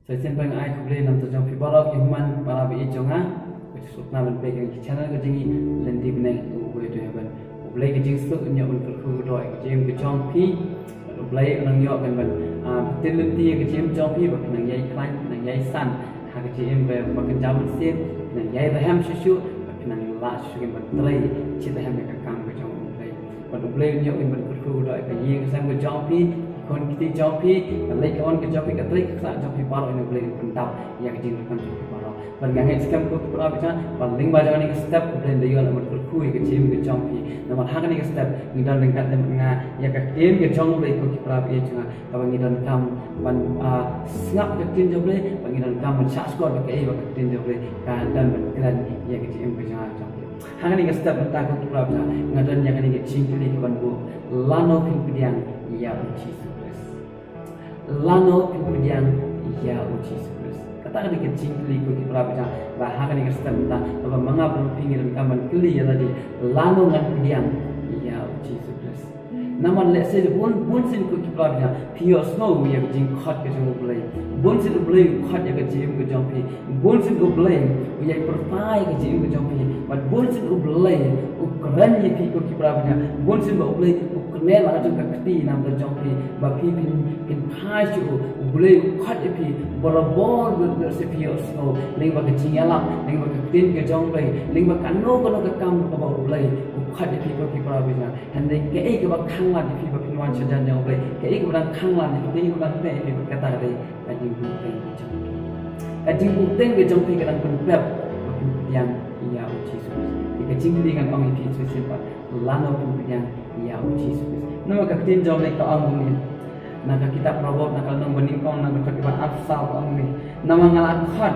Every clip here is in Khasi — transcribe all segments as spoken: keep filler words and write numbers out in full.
Sa shisien pat nga ai khublei na ka bynta jong phi baroh ki hynmen para ba ïeit jong nga. Ka suk na ban peit ka channel ka jong ngi Lynti Bneng, The Way to Heaven. U Blei ka jingsuk un ïoh ban kyrkhu kyrdoh ïa ka jingim ka jong phi. Bad U Blei un nang ïoh kan ban, ah, pynlynti ïa ka jingim jong phi ba phin nang ïai khlaiñ, phin nang ïai san ha ka jingim ba, ba kynja mynsiem, phin nang ïai rhem shuh shuh, ba phin nang lah shuh shuh ban trei shitrhem ïa ka kam ka jong U Blei. Bad U Blei un ïoh ban kyrkhu kyrdoh ïa ka ïing ka sem ka jong phi, ki khun ki kti jong phi, ka leit ka wan ka jong phi, ka trei ka khlaiñ jong phi baroh, U Blei un pyndap ïa ka jingdonkam jong phi baroh. Bad nga ngeit skhem ko ki para bangeit, ba lyngba jong kane ka step U Blei un ïoh ban kyrkhu ïa ka jingim ka jong phi. Namar ha kane ka step ngi don ryngkat lem nga ïa ka ktien ka jong U Blei ko ki para bangeit jong nga, kaba ngi donkam ban, ah, sngap ka ktien jong U Blei, ba ngi donkam ban shah shkor ba kaei ba ka ktien jong U Blei ka don ban kren ïa ka jingim ka jong nga jong phi. Ha kane ka step mynta ko ki para bangeit, nga don ïa kane ka jingkylli kaban buh, lano phin pdiang ïa U Jisu Khrist? Lano phin pdiang ïa U Jisu Khrist? Kata ka dei ka jingkylli ko ki para bangeit, ba ha kane ka step mynta, kaba ma nga bad phi ngi donkam ban kylli ïa lade, lano ngan pdiang ïa U Jisu Khrist? Namar lehse bun, bun sien ko ki para bangeit, phi ïohsngew ïa ka jingkhot ka jong U Blei. Bun sien U Blei u khot ïa ka jingim ka jong phi. Bun sien U Blei u ïai pyrta ïa ka jingim ka jong phi. Bad bun sien U Blei u kren ïa phi ko ki para bangeit. Bun sien ba U Blei u kren la ka jong ka kti na ka bynta jong phi, ba phi phin, phin phai sha U. U Blei u khot ïa phi barabor, lehse phi ïohsngew lyngba ka jingïalap, lyngba ka ktien ka jong U Blei, lyngba kano kano ka kam kaba U Blei u khot ïa phi ko ki para bangeit. Hynrei kaei kaba khanglad ïa phi ba phin wan sha jan jong U Blei, kaei kaba dang khanglad ïa phi, kaei kaba dang pep ïa phi, ba kata ka dei ka jingbuhteng ka jong phi. Ka jingbuhteng ka jong phi ka dang pynpep ba phin pdiang ïa U Jisu Khrist. Te ka jingkylli ngan ong ïa phi shisien pat, lano phin pdiang ïa U Jisu Khrist? Namar ka ktien jong U Blei ka ong kumne, na ka kitab Proverb, na ka lynnong banyngkong, na ka dkhot kaba arphew saw ka ong kumne, namar nga la khot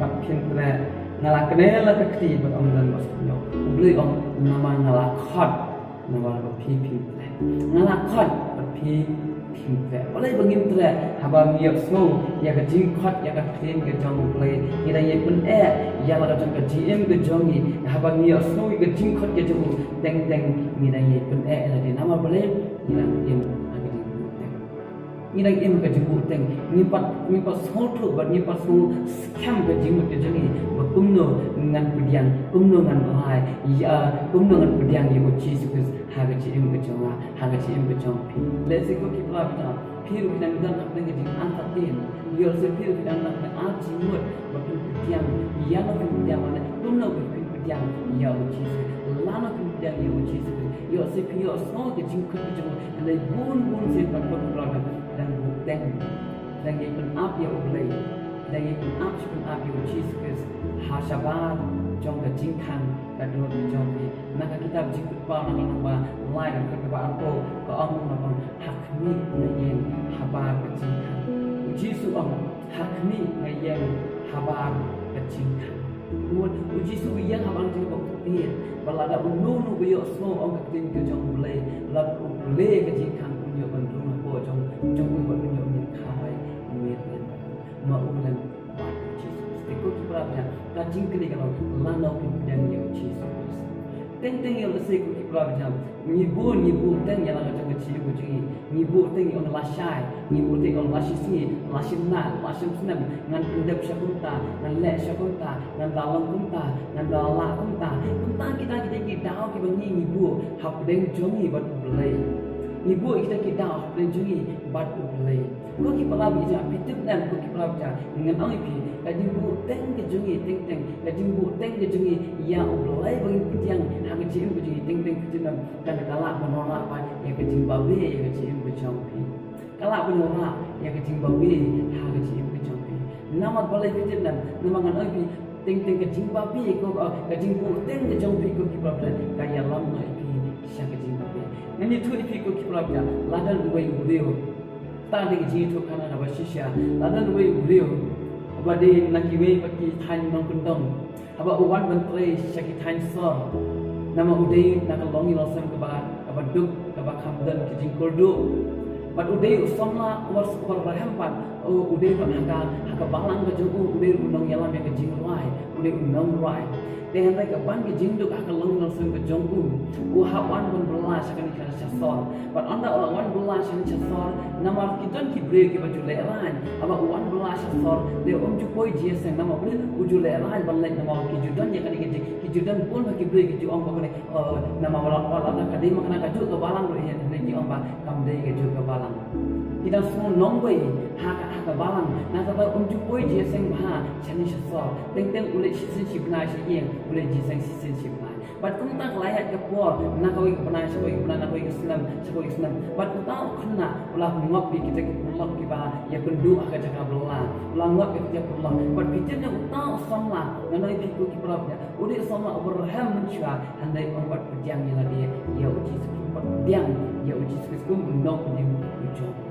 bad phin treh, nga la kner la ka kti bad ym don ba sngewthuh. U Blei u ong, namar nga la khot, namar ba phi phim treh. Nga la khot bad phi phim treh. Balei ba ngim treh? Haba ngi ïohsngew ïa ka jingkhot, ïa ka ktien ka jong U Blei, ngi dang ïai pyneh ïa la ka jong ka jingim ka jong ngi. Haba ngi ïohsngew ïa ka jingkhot ka jong U, teng teng ngi dang ïai pyneh ïa lade. Namar balei? Ngi dang im ha ka jingbuhteng. Ngi dang im ha ka jingbuhteng. Ngim pat, ngim pat sngewthuh bad ngim pat sngewskhem ka jingmut ka jong ngi ba kumno ngan pdiang, kumno ngan rai ïa, kumno ngan pdiang ïa U Jisu Khrist ha ka jingim ka jong nga, ha ka jingim ka jong phi. Lehse ko ki para bangeit, phi ruh phi dang don hapdeng ka jingentertain. Ïoh lehse phi ruh phi dang don hapdeng ar jingmut ba phin pdiang, ïano phin pdiang, lane kumno ba phin pdiang ïa U Jisu, lano phin pdiang ïa U Jisu. Ïoh lehse phi ïohsngew ka jingkhot ka jong U, hynrei bun bun sien pat ko ki para bangeit, dang buhteng, dang ïai pynap ïa U Blei, dang ïai pynap shi pynap ïa U Jisu Khrist ha shabar jong ka jingkhang ka dohnud ka jong phi. Na ka kitab Jingpynpaw, na ka lynnong ba lai, na ka dkhot kaba arphew, ka ong kumno, ha khmih nga ïeng habar ka jingkhang. U Jisu u ong, ha khmih nga ïeng habar ka jingkhang. Kumno, U Jisu u ïeng habar ka jingkhang ba u tied. Bad lada uno uno ba ïohsngew, ong ka ktien ka jong U Blei, lada U Blei ka jingkhang, un ïoh ban rung hapoh jong, jong u bad un ïoh ban kha bai miet lem bad u. Ma u lem bad U Jisu Khrist. Te ko ki para bangeit, ka jingkylli ka long, lano phin pdiang ïa U Jisu Khrist? Teng teng ïoh lehse ko ki para bangeit, ngi buh, ngi buhteng ïa la ka jong ka jingim ka jong ngi. Ngi buhteng, ngi ong lashai, ngi buhteng, ong lashisngi, lashimnat, lashimsnem, ngan pyndep sha kumta, ngan leh sha kumta, ngan da long kumta, ngan da lah kumta. Kumta kita, kita ki daw kiba ngi, ngi buh hapdeng jong ngi bad U Blei. Ngi buh kita ki daw hapdeng jong ngi bad U Blei. Ko ki para bangeit, phi tip ne em ko ki para bangeit, ngan ong ïa phi, ka jingbuhteng ka jong ngi teng teng, ka jingbuhteng ka jong ngi ïa U Blei ba ngin pdiang ha ka jingim ka jong ngi teng teng, phi tip ne em, kan ka lah ban wanrah pat ïa ka jingbabe ïa ka jingim ka jong phi. Ka lah ban wanrah ïa ka jingbabe ha ka jingim ka jong phi. Namar balei phi tip ne em? Namar ngan ong ïa phi, teng teng ka jingbabe ko, ka jingbuhteng ka jong phi ko ki para bangeit, ka ïalam noh ïa phi sha ka jingbabe. Ngan ïathuh ïa phi ko ki para bangeit, la don uwei u briew. Kata ka dei ka jingïathuh khana kaba shisha. La don uwei u briew uba dei na kiwei pat ki thaiñ nongkyndong. Haba u wan ban trei sha ki thaiñ sor, namar u dei na ka longïing longsem kaba, kaba duk, kaba kham don ka jingkyrduh. Bad u dei u samla uba, uba rhem pat, u, u dei pat ha ka, ha ka balang ka jong u, u dei u nongïalam ïa ka jingrwai, u dei u nongrwai. Te hynrei ka ban ka jingduk ha ka long nongsan ka jong u, u hap wan ban bylla sha kane ka sha sor. Bad ynda u la wan bylla sha kane sha sor, namar ki don ki briew kiba ju lehrain. Haba u wan bylla sha sor, te um ju poi jingïaseng namar u ju lehrain ban leit namar ki ju don ïa kane ka jing, ki ju don bun ba ki briew ki ju ong ba kane, eh, namar ba la, ba la ka dei ma kane kajuh ka balang ruh ïa kane ki ong ba kam dei kajuh ka balang. Ki dang sngew nongwei ha ka, ha ka balang. Nangta um ju poi jingïaseng bha shane sha sor. Teng teng u leit shisien shi bnai sha ïing, u leit jingïaseng shisien shi bnai. Bad kumta ka la ïaid ka por, na kawei ka bnai sha kawei ka bnai, na kawei ka snem sha kawei ka snem. Bad uta u khynnah u la ngop ïa kita ki paralok kiba ïakynduh ha ka jaka bylla. U la ngop ïa kita ki paralok. Bad phi tip ne uta u samla, ngan ong ïa phi ko ki para bangeit, u dei u samla uba rhem mynshuwa, hynrei um pat pdiang ïa lade ïa u Jisu, um pat pdiang ïa u Jisu Khrist kum u nongpynim u jong u.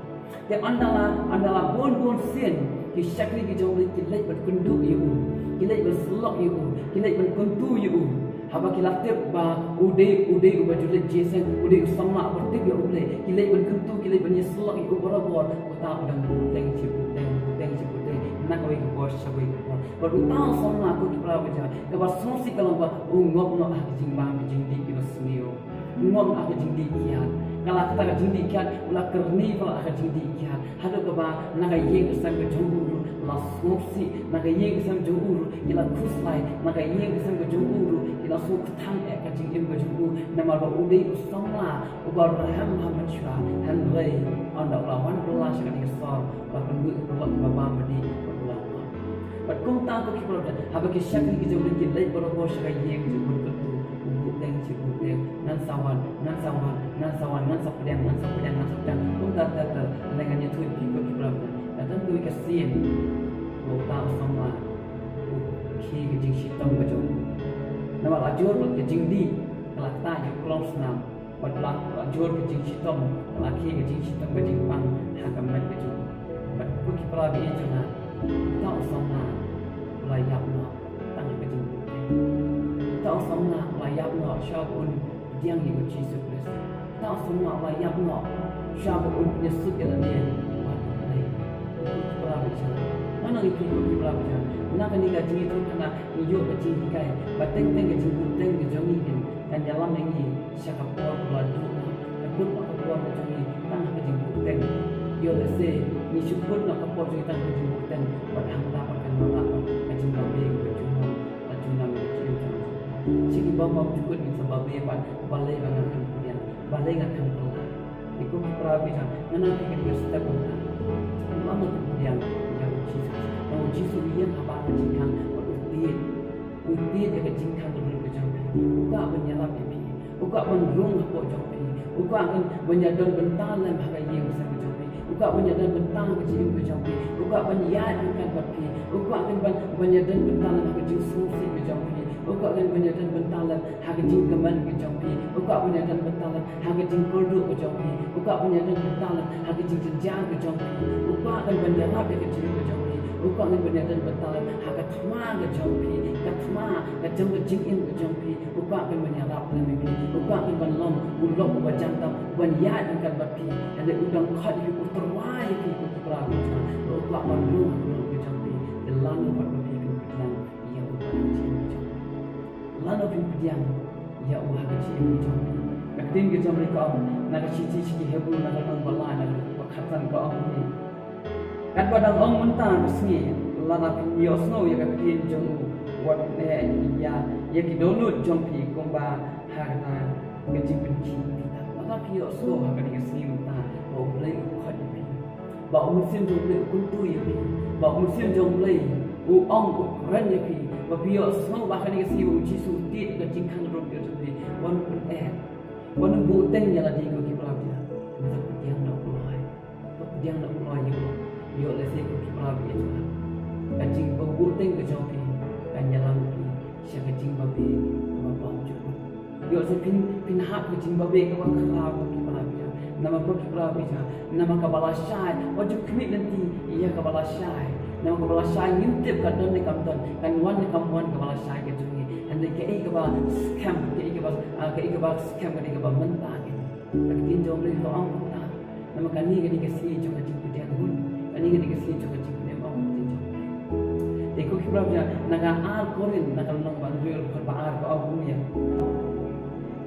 Te ynda la, ynda la bun bun sien, ki shakri ki jong u ki leit ban kynduh ïa u, ki leit ban syllok ïa u, ki leit ban kyntu ïa u. Haba ki la tip ba u dei, u dei uba ju leit jingïaseng, u dei u samla uba tip ïa U Blei, ki leit ban kyntu, ki leit ban ïasyllok ïa u barabor. Uta u dang buteng shi buteng, buteng shi buteng, na kawei ka por sha kawei ka por. Bad uta u samla ko ki para bangeit, kaba sngewsih ka long ba u ngop noh ha ki jingbam ki jingdih kiba sniew. Ngop ha ka jingdih kiad. Ka la kata ka jingdih kiad, u la kyrni palat ha ka jingdih kiad. Haduh kaba na ka ïing ka sem ka jong u ruh la sngewsih, na ka ïing ka sem jong u ruh ki la khuslai, na ka ïing ka sem ka jong u ruh ki la sngewkthang eh ka jingim ka jong u. Namar ba u dei u samla uba rhem ha mynshuwa, hynrei ynda u la wan bylla sha kane ka sor, u la kynduh ïa ka paralok kiba bam ba dih bad u la wan. Bad kumta ko ki para bangeit, haba ki shakri ki jong u ki leit barabor sha ka ïing jong u ban kyntu, u buteng shi buteng, ngan sa wan, ngan sa wan, ngan sa wan, ngan sa pdiang, ngan sa pdiang, ngan sa pdiang. Kumta ter ter, hynrei ngan ïathuh ïa phi ko ki para bangeit, ka don kawei ka sien ba uta u samla u khie ka jingshitom ka jong u. Namar la jur ka jingdih, ka la kta ïa u klong snam. Bad la, la jur ka jingshitom, la khie ka jingshitom ka jingpang ha ka met ka jong u. Bad ko ki para bangeit jong nga, uta u samla u la ïap noh tang ha ka jingbuteng. Uta u samla u la ïap noh shuwa ba un pdiang ïa u Jisu Khrist. Uta u samla u la ïap noh shuwa ba un pynïasuk ïa lade bad U Blei. Ko ki para bangeit jong nga, nga ong ïa phi ko ki para bangeit jong nga, na kane ka jingïathuhkhana ngi ïoh ka jinghikai ba teng teng ka jingbuteng ka jong ngi kan ïalam ïa ngi sha ka por kaba la duh noh. Ka kut noh ka por ka jong ngi tang ha ka jingbuteng. Ïoh lehse ngi shu kut noh ka por jong ngi tang ha ka jingbuteng, bad hangta pat kan wanrah ka jingbabe kaba junom, ka junom ka jingim jong ngi. Shi kiba ym ju kut ngin sa babe pat, balei ba ngan khlem pdiang, balei ngan khlem kylla. Te ko ki para bangeit jong nga, ngan ong ïa phi kane ka step mynta, ym ong ba pdiang ïa u Jisu. Namar u Jisu u ïeng ha ba ka jingkhang bad u tied. U tied ïa ka jingkhang ka jong phi. U kwah ban ïarap ïa phi. U kwah ban rung hapoh jong phi. U kwah ban, ban ïadon bynta lem ha ka ïing ka sem ka jong phi. U kwah ban ïadon bynta ha ka jingim ka jong phi. U kwah ban ïaid ryngkat bad phi. U kwah ban, ban ïadon bynta lem ha ka jingsngewsih ka jong phi. U kwah ban, ban ïadon bynta lem ha ka jingkmen ka jong phi. U kwah ban ïadon bynta lem ha ka jingkyrduh ka jong phi. U kwah ban ïadon bynta lem ha ka jingjynjar ka jong phi. U kwah ban, ban ïarap ïa ka jingim ka jong phi. U kwah ban, ban ïadon bynta lem ha ka thma ka jong phi. Ka thma ka jong ka jingim ka jong phi. U kwah ban, ban ïarap lem ïa phi. U kwah ban, ban long u lok uba jan tam, ban ïaid ryngkat bad phi. Hynrei u dang khot ïa phi, u tyrwa ïa phi ko ki para bangeit jong nga. U kwah ban rung ha ka lok ka jong phi. Te lano pat ba phi phin pdiang ïa u ha ka jingim ka jong phi? Lano phin pdiang ïa u ha ka jingim ka jong phi? Ka ktien ka jong U Blei ka ong na ka shithi sha ki Hebru na ka lynnong ba lai na ka dkhot ba khatsan ka ong kumne: Katba dang ong mynta ka sngi, lada phin ïohsngew ïa ka ktien jong u, wat leh ïa, ïa ki dohnud jong phi kumba ha kata ka jingpynkhih. Lada phi ïohsngew ha kane ka sngi mynta ba U Blei u khot ïa phi, ba U Mynsiem jong U Blei u kyntu ïa phi, ba U Mynsiem jong U Blei u ong, u kren ïa phi, ba phi ïohsngew ba ha kane ka sngi ba U Jisu u tied ka jingkhang ka jong phi, wat pyneh, wat buhteng ïa lade ko ki para bangeit. Mynta pdiang da u kloi. Pdiang da u kloi ïa u. Ïoh lehse ko ki para bangeit jong nga, ka jingbuhteng ka jong phi kan ïalam phi sha ka jingbabe kaba bymjukut. Ïoh lehse phin, phin hap ka jingbabe kaba khraw ko ki para bangeit. Namar ko ki para bangeit, namar kaba lashai, wat ju khmih lynti ïa kaba lashai. Namar kaba lashai ngim tip ka don ne kam don, kan wan ne kam wan kaba lashai ka jong ngi. Hynrei kaei kaba skhem, kaei kaba, ah, kaei kaba skhem ka dei kaba mynta ka. Ka ktien jong U Blei ka ong kumta. Namar kane ka dei ka sngi jong ka jingpdiang hun. Kane ka dei ka sngi jong ka jingpdiang, ong ka ktien jong U Blei. Te ko ki Na ka ar Korinth, na ka lynnong ba hynriew, dkhot ba ar, ka ong kumne: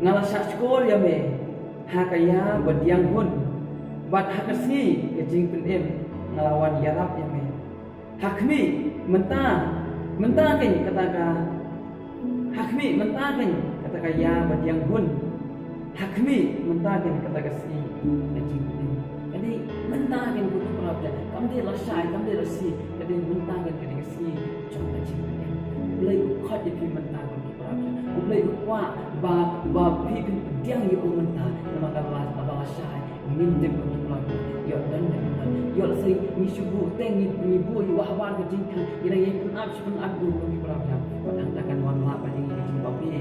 Nga la shah shkor ïa me ha ka ïa ba diang hun, bad ha ka sngi ka jingpynim nga la wan ïarap ïa me. Ha khmih, mynta, mynta kein kata ka, ha khmih, mynta kein kata ka ïa ba diang hun. Ha khmih, mynta kein kata ka sngi ka jingpynim. Ka dei mynta kein, ko ki para bangeit. Kam dei lashai, kam dei lashi. Ka dei mynta kein, ka dei ka sngi jong ka jingpynim. U Blei u khot ïa phi mynta, ko ki para bangeit. U Blei u kwah ba, ba phi phin pdiang ïa u mynta. Namar ka la, ka la lashai. Ngim tip, ko ki para bangeit. Ïoh don ne ym don. Ïoh lehse ngi shu buh teng, ngi, ngi buh ïa u habar ka jingkhan. Ngi dang ïai pynap shu pynap buh, ko ki para bangeit. Bad hangta kan wan lap ïa ngi ka jingbabe.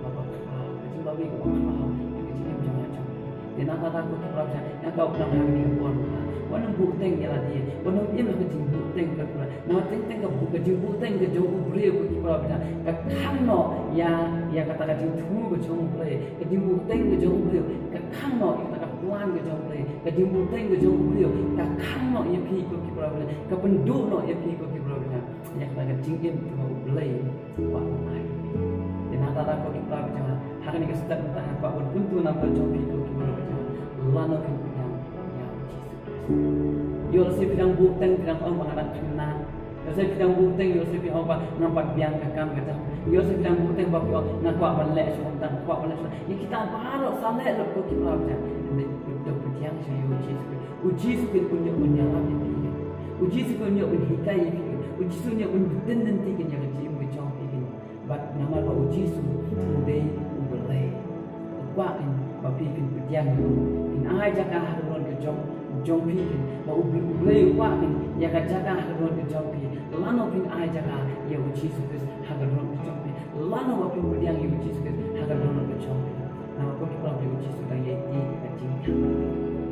Kaba khraw, ka jingbabe kaba khraw ïa ka jingim jong nga jong phi. Te nangta, ko ki para bangeit, nga kwah ban ong ha kane ka por mynta, wat nym buh teng ïa lade, wat nym im ha ka jingbuh teng, ko ki para. Namar teng teng ka buh, ka jingbuh teng ka jong u briew, ko ki para bangeit, ka khang noh ïa, ïa kata ka jingthmu ka jong u Blei. Ka jingbuh teng ka jong u briew ka khang noh ïa kata ka plan ka jong u Blei. Ka jingbuh teng ka jong u briew ka khang noh ïa phi, ko ki para bangeit, ka pynduh noh ïa phi, ko ki para bangeit, ïa kata ka jingim kaba u Blei u kwah ban ai. Te nangta, ko ki para bangeit, ha kane ka step mynta nga kwah ban kyntu na ka bynta jong phi, ko ki para bangeit, lano phin pdiang ïa u Jisu Khrist. Ïoh lehse phi dang buh teng, phi dang ong ba nga dang khynnah. Ïoh lehse phi dang buh teng, ïoh lehse phi ong ba ngam pat biang ka kam ka jam. Ïoh lehse phi dang buh teng ba phi ong nga kwah ban leh shuh, nga kwah ban leh shuh. Ïa kita baroh sa leh lut, ko ki para bangeit. Hynrei to pdiang shuh ïa u Jisu Khrist. U Jisu kein un ïoh ban ïarap ïa phi. U Jisu kein un ïoh ban hikai ïa phi. U Jisu un ïoh ban btin lynti kein ïa ka jingim ka jong phi kein. Bad namar ba u Jisu u dei u Blei, u kwah kein ba phi phin pdiang ïa u, phin ai jaka ha ka dohnud ka jong, jong phi kein. Ba u Blei, u Blei u kwah kein ïa ka jaka ha ka dohnud ka jong phi. Lano phin ai jaka ïa u Jisu Khrist ha ka dohnud ka jong phi? Lano ba phin pdiang ïa u Jisu Khrist ha ka dohnud ka jong phi? Namar, ko ki para bangeit, u Jisu u dang ïai tih ka jingthrang.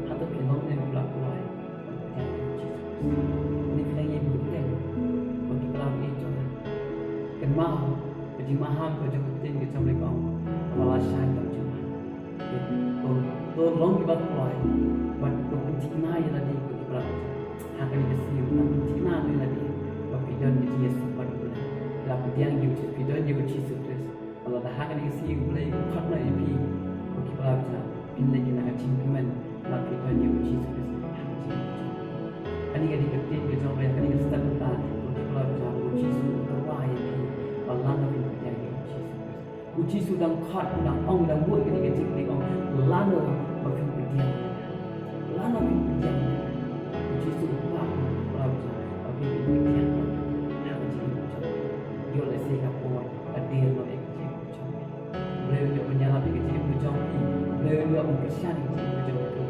Hato phi long ne em, u la kloi? Pdiang ïa u Jisu Khrist. Lane phi dang ïai buh teng, ko ki para bangeit jong nga? Kynmaw ka jingmaham ka jong ka ktien ka jong U Blei, kaba lashai ka jingmaham. To, to long kiba kloi bad to pynthikna ïa lade, ko ki para bangeit. Ha kane ka sngi to pynthikna ïa lade ba phi don ka jingïasyllok bad U Blei. Lada phi pdiang ïa u Jisu, phi don ïa u Jisu Khrist. Lada ha kane ka sngi U Blei u khot noh ïa phi, ko ki para bangeit, phin leh ïa ka jingkmen ba phi don ïa u Jisu Khrist ha ka jingim jong phi. Kane ka dei ka ktien ka jong U Blei, kane ka step mynta, ko ki para bangeit, ba u Jisu u tyrwa ïa phi ba lano phin pdiang ïa u Jisu Khrist. U Jisu u dang khot, u dang ong, u dang buh ïa kane ka jingkylli, ong lano ba phin pdiang ïa nga. Lano phin pdiang ïa nga. U Jisu u kwah, ko ki para bangeit, ba phi phin pdiang ïa nga ha ka jingim jong phi. Ïoh lehse ka por ka dier noh ïa ka jingim jong phi. U Blei un ïoh ban ïarap ïa ka jingim ka jong phi. U Blei un ïoh ban kyrshan ïa ka jingim ka jong phi.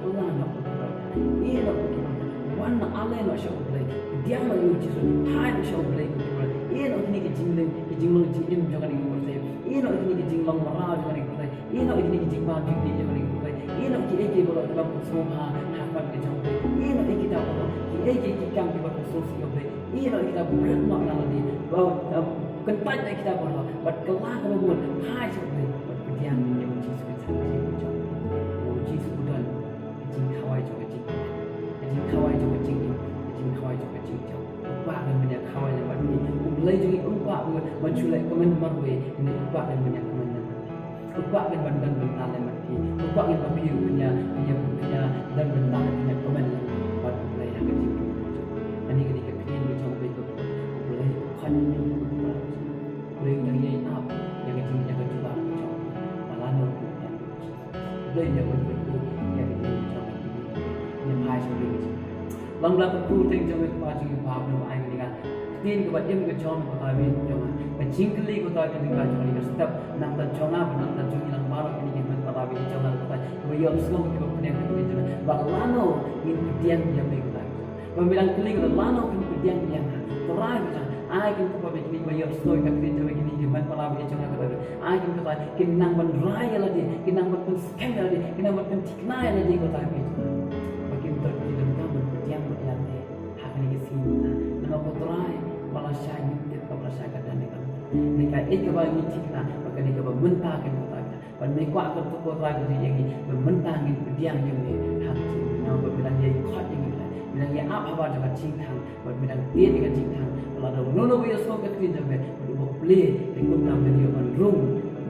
Kylla noh, ko ki para bangeit. Ïeh noh, ko ki para bangeit. Wan noh, ale noh sha U Blei. Pdiang noh ïa u Jisu. Phai noh sha U Blei, ko ki para bangeit. Ïeh noh kine ki jinglong, ki jinglong jingim jong kane ka pyrthei. Ïeh noh kine ki jinglong mraw jong kane ka pyrthei. Ïeh noh ïa kine ki jingbam jingtih jong kane ka pyrthei. Ïeh noh kiei kiei baroh kiba pynsngewbha ha khmat ka jong U Blei. Ïeh noh ïa kita baroh, kiei kiei ki kam kiba pynsngewsih ïa U Blei. Ïeh noh ïa kita, bret noh na lade. Ba, um, kyntait noh ïa kita baroh. Bad kylla kaba mut, phai sha U Blei bad pdiang ïa u Jisu Khrist ha ka jingim jong phi. Ba u Jisu u don ka jingkhawai jong ka jingim, ka jingkhawai jong ka jingim, ka jingkhawai jong ka jingjop. U kwah ban ïa khawai lem bad phi. U Blei jong ngi um kwah ban shu leh kmen marwei, hynrei u kwah ban ïa kmen lem bad phi. U kwah ban don bynta lem bad phi. U kwah ba phi phin ïa, phin ïa, phin ïa don bynta, phin ïa kmen lem bad U Blei ha ka jingim. Kane ka dei ka ktien ka jong U Blei, ka, U Blei u khot ïa ngi, u Blei u dang ïai ap ïa ka jing, ïa ka jubab ka jong u. Ba lano phin ïa, U Blei u ïa kyrkhu ïa ka jingim ka jong ngi. Ngin phai sha U Blei ka jingim. Long la ka kyrteng jong me, Kpa jong ngi, ba me ai kane ka ktien kaba im ka jong me, ko Trai, ba jong nga. Ka jingkylli, ko Trai, kane ka jong ngi ka step, nangta jong nga bad nangta jong ngi lang baroh kine ki hynmen palat ba jong nga, ko Trai, ba ïohsngew kiba pdiang ka ktien jong me. Ba lano ngin pdiang ïa me, ko Trai. Ba me dang kylli, ko Trai, lano ngin pdiang ïa nga. Trai, ko Trai, ai kin, ko Trai, ba kine kiba ïohsngew ka ktien jong me, kine ki hynmen palat ba jong nga, ko Trai, ai kin, ko Trai, kin nang ban rai ïa lade, kin nang ban pynskhem ïa lade, kin nang ban pynthikna ïa lade, ko Trai, ba kin don, kin donkam ban pdiang ïa me ha kane ka sngi mynta. Namar, ko Trai, ba lashai ngim tip kaba lashai ka dang ïa ka. Hynrei kaei kaba ngi thikna ba ka dei kaba mynta kein, ko Trai, bad me kwah katto, ko Trai, ka jingim ïa ngi ba mynta ngin pdiang ïa me ha ka jingim. Namar ba me dang ïai khot ïa ngi, ko Trai, me dang ïai ap habar jong ka jingthrang, bad me dang tied ïa ka jingthrang. Lada uno uno uba ïohsngew ka ktien jong me, u ba plie, te kumta men ïoh ban rung,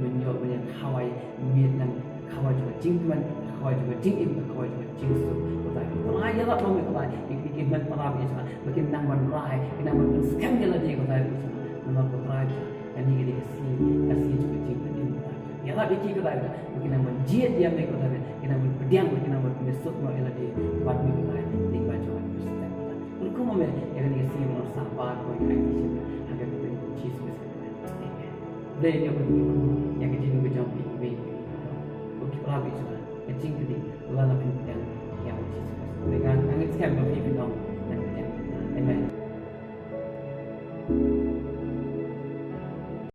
men ïoh ban ïa khawai miet nang, khawai jong ka jingkmen, khawai jong ka jingim, khawai jong ka jingsuk. Ko Trai, ko Trai ïalap ma me ko Trai, ïa ki hynmen para ba ïa ba kin nang ban rai, kin nang ban pynskhem ïa lade ko Trai. Namar ko Trai, kane ka dei ka sngi, ka sngi jong ka jingpynim ko Trai. Ïalap ïa ki ko Trai, ba kin nang ban jied ïa me ko Trai, kin nang ban pdiang, kin nang ban pynïasuk noh ïa lade bad me ko Trai, lyngba jong ka jingpynim ko Trai. Ngi kyrkhu ma me ïa kane ka sngi ba ngi sah bad ko ïa ka jingpynim ha ka kyrteng jong u Jisu Khrist. Amen. Dei ïa ka jingkyrkhu ïa ka jingdon ka jong phi, phi, phi. Ko ki para bangeit, ka jingkyrkhu la la phi pdiang ïa u Jisu Khrist. Dei nga ngeit skhem ba phi phi long